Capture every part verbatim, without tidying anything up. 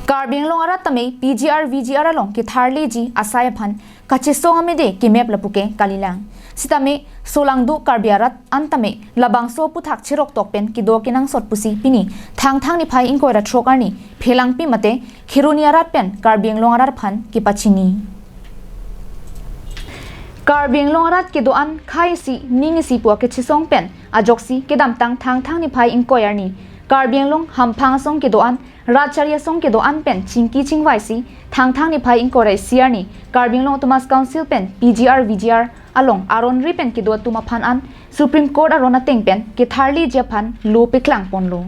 Karbi Anglong arat tame P G R V G R along ketharleji asai aphan kachesong amede kemep lapuke kalilang. Sitame Solangdo Karbi arat an tame labangso aphuthak cheroktok pen kedo kenangsot pusi pini Thangthang niphai ingkoi ra throk arni Phelangpi mate Kheroni arat pen Karbi Anglong arat aphan kepachini. Karbi Anglong arat kedo-an khei isi ning isi pu akechesong pen ajoksi kedamtang Thangthang niphai ingkoi arni Karbi Anglong hamphang asong kedo-an, rat chari asong kedo-an pen chingki chingvaisi Thangthang niphai ingkoi ra isi arni Karbi Anglong Autonomous Council pen P G R V G R along aron ri pen kedo atum aphan an Supreme Court aron ateng pen ketharleji aphan lo peklangponlo.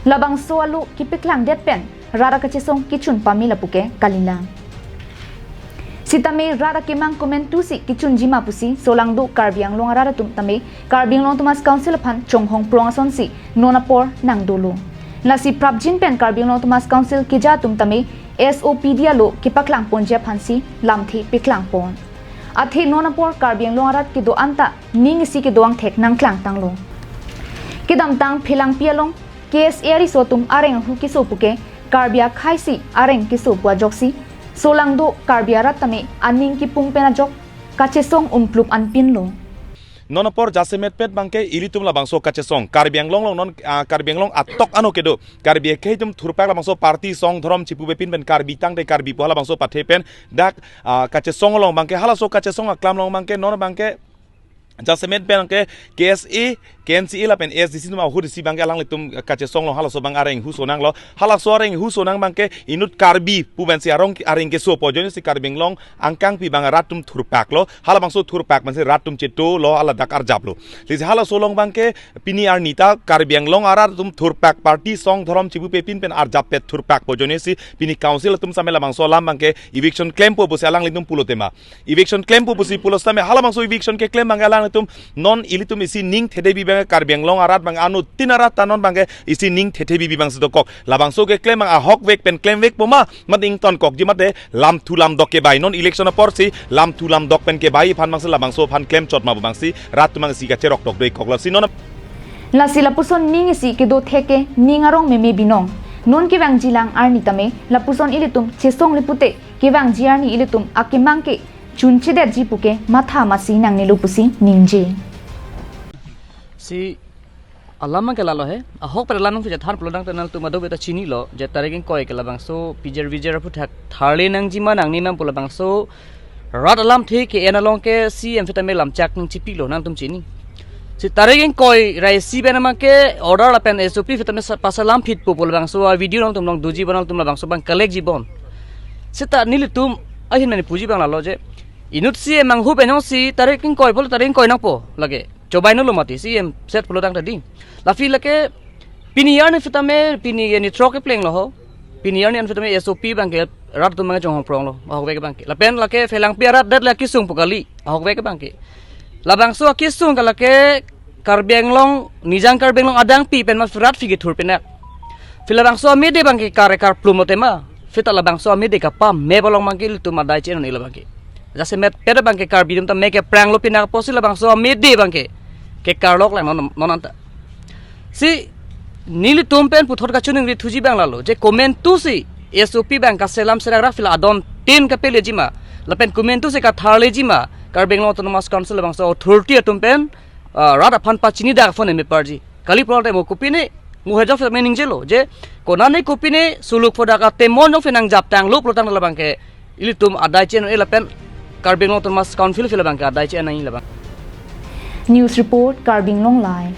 Labangso alo kepeklangdet pen rat akachesong kechun pame lapuke kalilang. Sitame rat akemang komantusi kechunji ma pusi Solangdo Karbi Anglong arat atum tame Karbi Anglong Autonomous Council aphan chonghong prong asonsi non apor nangdolo. Lasi prapjin pen Karbi Anglong Autonomous Council keja atum tame S O P D alo kepaklangponji aphansi lamthe peklangpon. Athe non apor Karbi Anglong arat kedo-an ta ning isi kedo angthek nangklangtanglo. Kedamtang Phelangpi along K S A ariso atum areng ahu keso puke Karbi akhei isi areng keso pu ajoksi Solangdo Karbi arat tame aning kipung pen ajok kachesong unplup anpinlo. Non apor jasemet pet abangke ilitum labangso kachesong Karbi Anglong along non, ah, Karbi Anglong atok ano kedo Karbi akhei atum thurpak labangso party song dhorom chipupe pin pen Karbi tangte Karbi pu halabangso pathe pen dak, ah, kachesong along abangke halaso kachesong aklam along abangke non abangke jasemet pen ke K S A, K N C A lapen A S D C atum ahut isi abangke alanglitum kachesong along halaso abang areng ahu sonanglo. Halaso areng ahu sonang abangke inut Karbi pu pensi arong areng keso pu ajoinesi Karbi Anglong angkangpi abang rat atum thurpaklo. Halabangso thurpak pensi rat atum chetolo, hala dak arjaplo. Lasi halaso along abangke pini arni ta Karbi Anglong arat atum thurpak party song dhorom chipupe pin pen arjap pet thurpak pu ajoinesi pini council atum same labangso alam abangke eviction klempo pusi alanglitum pulo tema. Eviction klempo pusi pulo sitame halabangso eviction keklem abangke alanglitum non ilitum isi ning thedebi abangke Karbi Anglong arat abang anuttin arat ta non abangke isi ning thethebibi abangsi dokok. Labangso keklem abang ahokvek pen klemvekpo ma, mate ingtonkokji mate lamthu lamdok kebai. Non election aporsi lamthu lamdok pen kebai aphan abangsi labangso aphan klemchot ma pu abangsi rat atum abangsi kacheroktok do-ik koklo si non. Lasi lapuson ning isi kedo theke ning arong meme binong. Non kevangjilang arni tame lapuson ilitum chesongle pute kevangji arni ilitum akemang ke chunchedetji puke matha masi nangnelo pusi ningje. Si alam abangke lalo he, ahok pen alam nangphi chethan pulo tangte nangtum ado beta chinilo, je tarik ingkoi ke labangso P G R V G R aphuthak tharle nangji ma nangne ma pu labangso rat alamthe ke-en along ke C M aphi tame lamchak nangchipilo nangtum chini. Si tarik ingkoi ra isi pen abangke order lapen S O P aphi tame sa-, pasalam phitpo pu labangso a-video nangtum along doji bo, nangtum labangso abang collect ji bon. Seta nelitum ahin mane puji abang lalo je inut C M anghu pen jongsi tarik ingkoi pulo tarik ingkoi nangpo lake. Chobai nolo mati C M set pulo tangte dei. Laphi lake pini arni aphi tame pini arni throk keplenglo ho. Pini arni aphi tame S O P abangke rat atum abangke chonghong pronglo. Ahokvek abangke. Lapen lake Phelangpi arat det lake kesung pu kali. Ahokvek abangke. Labangso akesung ke lake Karbi Anglong, Nijang Karbi Anglong adangpi pen ma rat aphi kethur pinak. Phi labangso amede abangke kar-e karplumlo tema. Phi ta labangso amede kapamep along abangke ilitum adai che-en un-e labangke. Jasemet pet abangke Karbi atum ta me kepranglo pinak apotsi labangso amede abangke kekarlok lang non, non anta. Si nelitum pen puthot kachiningri thuji abang lalo je komantusi S O P abang kaselam serak ra phi la adon tin kapeleji ma lapen komantusi katharleji ma Karbi Anglong Autonomous Council labangso authority atum pen, ah, rat aphan pachini dak phone me parji. Kali pulote mo kopine mo hejo phe me ningjelo je konane kopine suluk phodak atemon jong phe nangjaptanglo pulo tangte labangke ilitum adai che-en un-e lapen Karbi Anglong Autonomous Council aphi labangke adai che-en nangji labang. News report, Karbi Anglong Live.